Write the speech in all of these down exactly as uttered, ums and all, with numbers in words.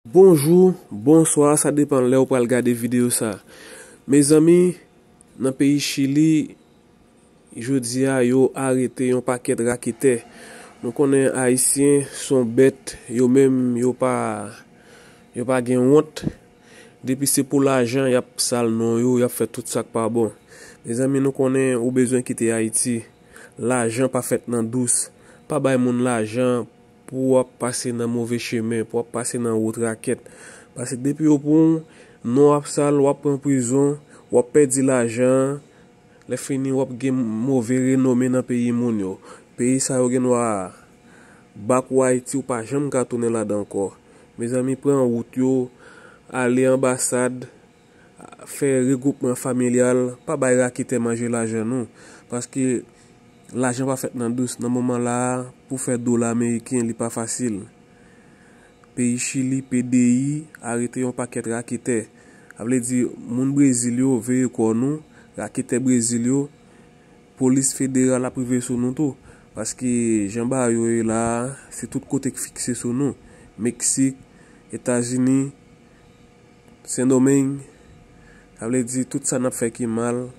Bonjou, bonswa, sa depann lè ou pral gade videyo sa. Mezanmi, nan peyi Chili, jodi a, yo arete yon pakèt raketè. Nou konnen Ayisyen se yon bèt, yo menm, yo pa, yo pa gen wont. Depi se pou lajan, y ap sal non yo, y ap fè tout sa k pa bon. Mezanmi, nou konnen ou bezwen kite Ayiti. Lajan pa fèt nan dous. Pa bay moun lajan pou w ap pase nan move chemen, pou w ap pase nan wout rakèt. Paske depi yo pran w, non w ap sal, w ap pran prizon, w ap pèdi lajan an. Lè fini, w ap gen move renome nan peyi moun yo. Peyi sa yo gen dwa ba kou Ayiti, ou pa janm ka tounen ladan ankò. Mezanmi, pran wout yo, ale anbasad, fè regwoupman familyal, pa bay raketè manje lajan nou. Paske lajan pa fèt nan dous. Nan moman la a, pou fè dola ameriken, li pa fasil. Peyi Chili, P D I, arete yon pakèt raketè. Sa vle di, moun Brezil yo, veye kò nou, raketè Brezil yo, polis federal ap rive sou nou tou. Paske jan bagay yo ye la a, se tout kote k fikse sou nou. Meksik, Etazini, Sendomeng, sa vle di tout sa n ap fè ki mal,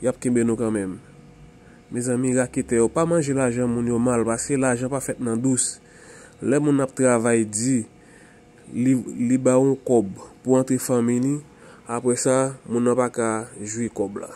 y ap kenbe nou kanmenm. Mezanmi, raketè yo, pa manje lajan moun yo mal, paske lajan pa fèt nan dous. Lè moun ap travay di, li, li ba w yon kòb pou antre fanmi li, apre sa, moun nan pa ka jwi kòb la.